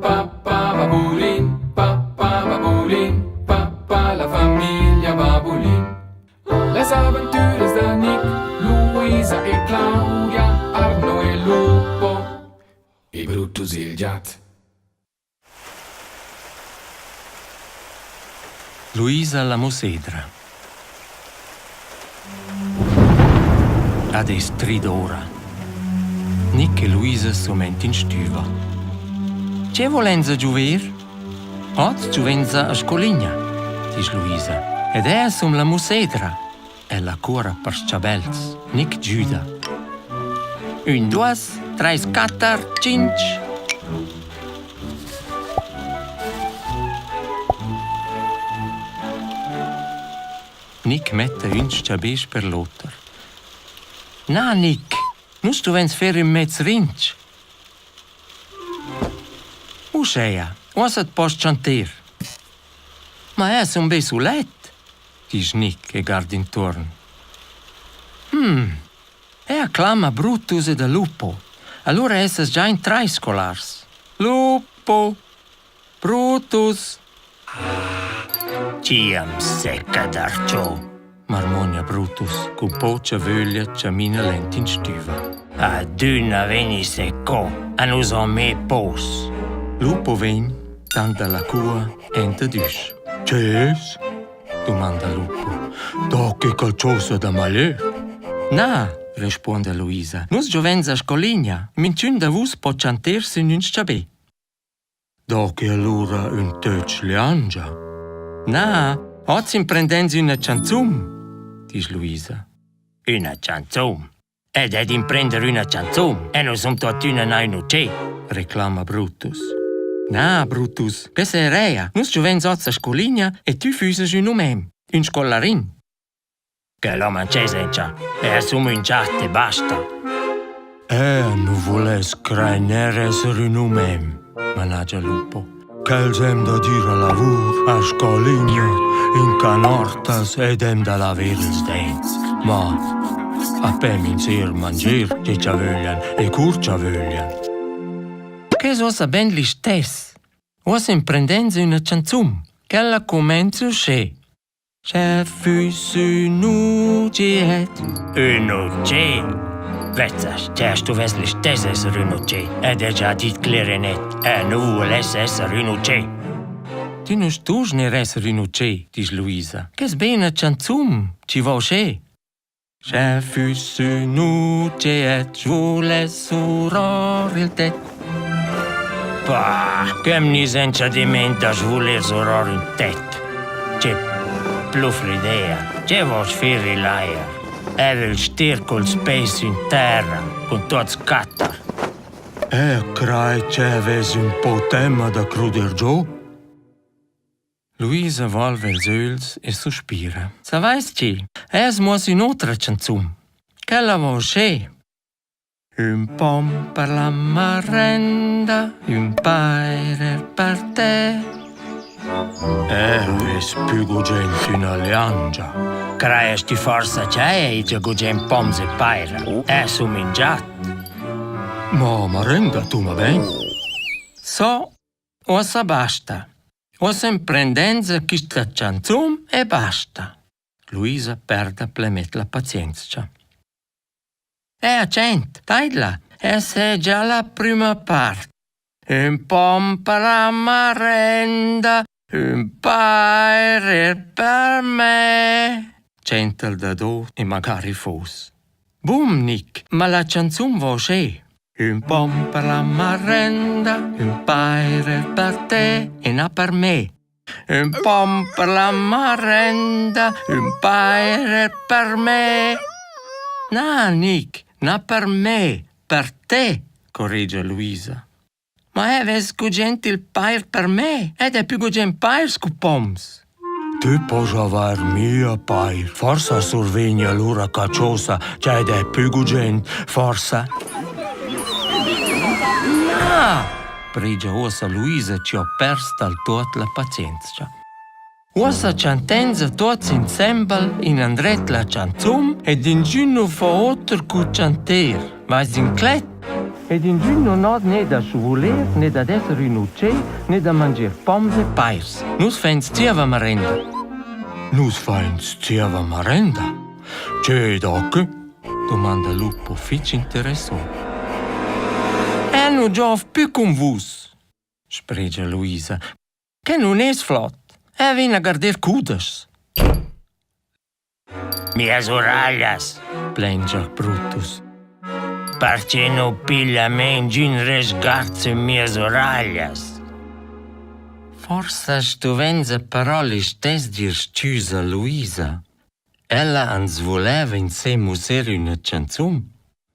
pa pa babulin, pa pa babulin, pa pa la famiglia Babulin. Las aventüras da Nick, Luisa e Claudia, Arno e Lupo e Brutus il giat. Luisa la mussedra. Ad es trid'ora. Nic e Luisa sument in stüva. Che volenza giuver? Hoz giuvenza a scoligna, disch Luisa. Ed eu sun la mussedra. Ella cuorra per chabels. Nic giüda. Ün, duos, trais, quatter, tschinch. Nic metta ün s-chabè sper l'oter. Na, Nic, nus stuvains fer ün mez rinch. Uscheia, uossa at poss chanter. Ma eu sun be sulet, disch Nic e guard intuorn. Hm, eu clama Brutus ed a Lupo. Alura essas già in trais scolars. Lupo! Brutus! Chi am secca darcho? marmogna Brutus cun pocha vöglia chamina lent in stüva. Adüna vegni secco, a nus ho mê pos. Lupo vegn, tant da la cua enta d'üsch. Che es? dumanda Lupo. Do che qualchosa da maler? Na, respuonda Luisa, nus giovens a scoligna, minchün da vus po chanter sün ün s-chabè. Do que allura ün töch liangia? Na, hoz imprendens üna chanzun, disch Luisa. Üna chanzun? Ed ed imprender üna chanzun e nus sun tuottüna na ün utschè, reclama Brutus. Na, Brutus, que sereia. Nus giuvens hoz a scoligna e tü füssas ün umem, ün scolarin. Quel hom manchesa e sum ün giat e basta. Eu nu vuless crainer esser ün umem, managia Lupo. Quels hem da dir a lavur, a scoligna, in canortas ed hem da laver ils dents. Ma a pem in ser manger che cha vöglian e cur cha vöglian. Che es uossa ben listess. Uossa imprendens üna chanzun. Quella cumenza uschè. Sche füss ün uget. Ün utschè? Vezzas, te stuvess listess esser ün utschè. Ed he già dit cler e net, eu nu vuless esser ün utschè. Tü nu stust neir esser ün utschè, disch Luisa. Que es be üna chanzun, chi vo uschè. Sche füss ün utschè vuless suror il tet. Bah, che mi senza dimenta svuler suror il tet. Che plufra idea, che vos fer il aer? Er il stir culs peis in terra, cun tuots quatter. Eu crai ch'eu vess ün po temma da cruder giò. Luisa volva ils ögls e suspira. Savais chi? Es muoss ün'otra chanzun. Quella vo uschè. Ün pom per la marenda, ün pair per te. Eu vess pü gugent üna liangia. Crajast ti forsa cha hegia gugent poms e paira? Es un mingiat. Ma marenda tuma bain. So, Uossa basta. Uossa imprendenza quista chanzun e basta. Luisa perda plemet la pazienzcha. Eh, accent, taidla, es già la prüma part. Ün pom per la marenda, ün pair per me. Tschenta'l dado e magari fos. Bum, Nic, ma la chanzun vo uschè. Ün pom per la marenda, ün pair per te e na per me. Ün pom per la marenda, ün pair per me. Na, Nic, na per me, per te, corregia Luisa. Ma eu vess gugent il pair per me ed è pü gugent pairs cu poms. Tü poss avair mia pair. Forsa survegn alura qualchosa ch'eu d'he pü gugent. Forsa. Na! pregia uossa Luisa chi ho pers dal tuot la pazienzcha. Uossa chantainsa tuots insembel inandret la chanzun ed ingün nu fa oter cu chanter. Vais inclet? Ed ingün nun ho ne da svuler, ne dad esser ün utschè, ne da mangier poms e pairs. Nus fains zieva marenda. Nus fains zieva marenda? Che da che? Domanda Lupo fich interesso. Eu nu giov pü cun vus, sbregia Luisa. Que nun es flot. Eu vegn a garder cudeschs. Mias uraglias, plengia Brutus. Perche nu piglia me ingün resguard sün mias uraglias? Forsa stuvenza però listess dir s-chüsa Luisa. Ella ans vuleva insè musser üna chanzun.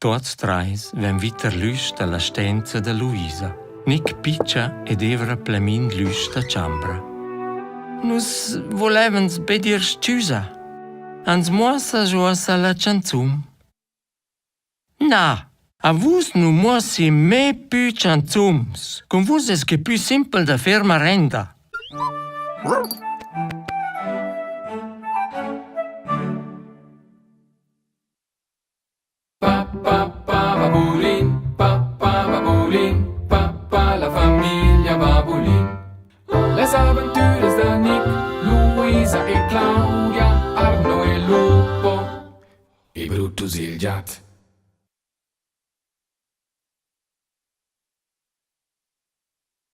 Tuots trais vain vi tar l'üsch da la stenza da Luisa. Nic picha ed evra plemin l'üsch da chambra. Nus vulevans be dir s-chüsa. Ans muossas uossa la chanzun. Na, a vus nu muossi mê pü chanzuns. Cun vus es que pü simpel da fer marenda. Pa pa pa babulin, pa pa babulin, pa pa la famiglia Babulin. Las aventuras da Nick, Luisa e Claudia, Arno e Lupo e Brutus il giat.